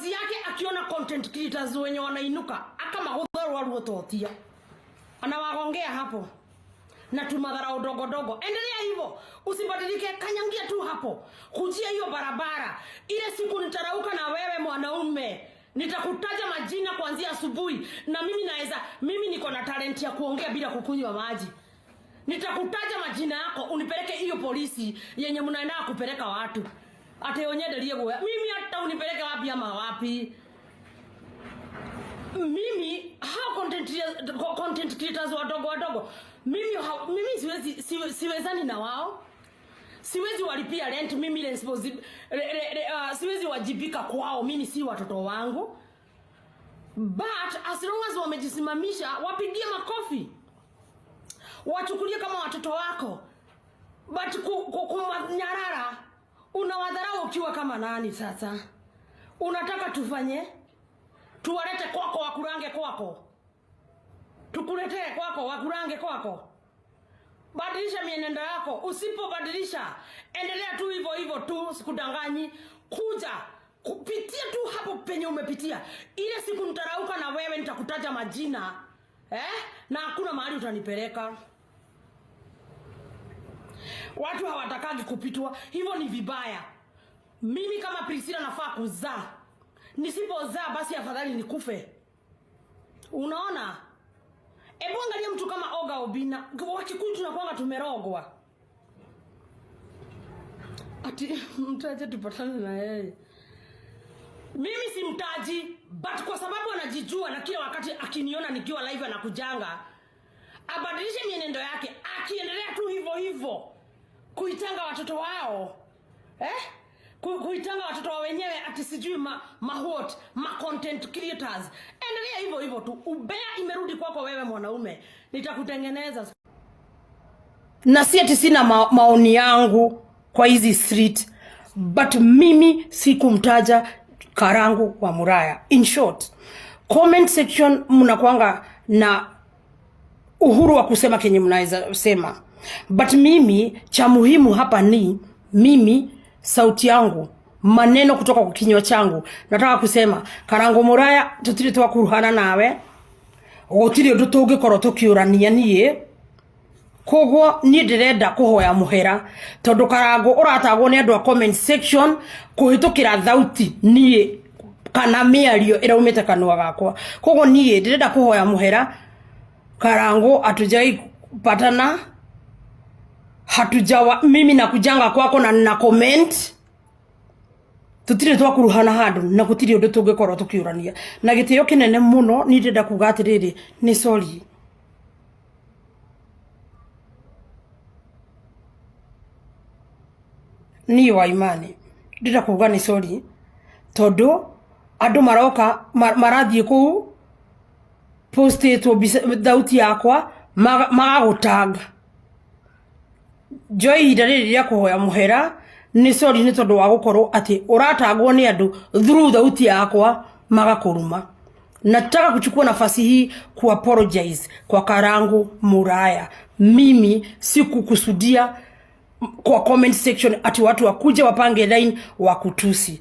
Kazi yake akiona content creators wenye wanainuka akamagutha ruototia, anawagongea hapo na tumadharau dogo dogo. Endelea hivyo, usibadilike, kanyangia tu hapo, kujia hiyo barabara. Ile siku nitarauka na wewe mwanaume, nitakutaja majina kuanzia asubuhi, na mimi naweza, mimi niko na talent ya kuongea bila kukunywa maji. Nitakutaja majina yako, unipeleke hiyo polisi yenye mnaenda kupeleka watu ate onyenderie guoya. Mimi hata unipeleke wapi ama wapi, mimi hao content creators wadogo wadogo, mimi siwezi, siwezani na wao, siwezi walipia rent mimi siwezi wajibika kwao, mimi si watoto wangu, but as long as wamejisimamisha, wapigie makofi, wachukulie kama watoto wako, but kumanyarara unawadharau ukiwa kama nani? Sasa unataka tufanye tuwalete kwako wakurange kwako, tukuletee kwako wakurange kwako? Badilisha mienendo yako. Usipobadilisha, endelea tu hivyo hivyo tu, sikudanganyi. Kuja kupitia tu hapo penye umepitia. Ile siku nitarauka na wewe, nitakutaja majina, eh? Na hakuna mahali utanipeleka. Watu hawatakagi kupitwa, hivyo ni vibaya. Mimi kama Priscilla nafaa kuzaa, nisipozaa basi afadhali nikufe. Unaona? Ebu angalia mtu kama Oga Obina, Wakikuyu tunakuanga tumerogwa. Ati mtaje tupatane na yeye. Mimi simtaji, but kwa sababu anajijua na kila wakati akiniona nikiwa live anakujanga, abadilishe mienendo yake. Akiendelea tu hivyo hivyo kuitanga watoto wao, eh? Kuitanga watoto wa wenyewe ati sijui ma what, ma content creators. Endelea hivyo hivyo tu. Ubea imerudi kwako wewe mwanaume. Nitakutengeneza. Na si ati sina maoni yangu kwa hizi street, but mimi sikumtaja Karangu wa Muraya. In short, comment section mnakuanga na uhuru wa kusema kenye mnaweza sema, but mimi cha muhimu hapa ni mimi sauti yangu, maneno kutoka kwa kinywa changu. Nataka kusema Karangu Muraya, tutiri twakuruhana nawe, gutiri undu tungikorwo tukiurania nie, koguo nie ndirenda kuhoya muhera tondu Karangu uratagwo ni andu a comment section kuhitukira thauti nie kana miario iraumite kanua gakwa. Koguo nie ndirenda kuhoya muhera Karangu, atujai patana, hatujawa mimi nakujanga kwako na na comment, tutire twakuruhana handu na gutiri undu tungikorwo tukiurania na gitio kinene muno. Ni ndĩrenda kuga atiriri, ni sorry. Ni wa imani ndĩrenda kuga ni sorry tondu andu maroka marathiĩ kũu postĩtwo thauti yakwa magagũtanga. Njoe ihinda rĩrĩ rĩa kũhoya mũhera, nĩ sorry nĩ tondũ wa gũkorwo atĩ ũratangwo nĩ andũ through thauti yakwa magakũruma. Nataka kuchukua nafasi hii ku apologize kwa Karangu Muraya. Mimi sikukusudia kwa comment section ati watu wakuje wapange line wakutusi.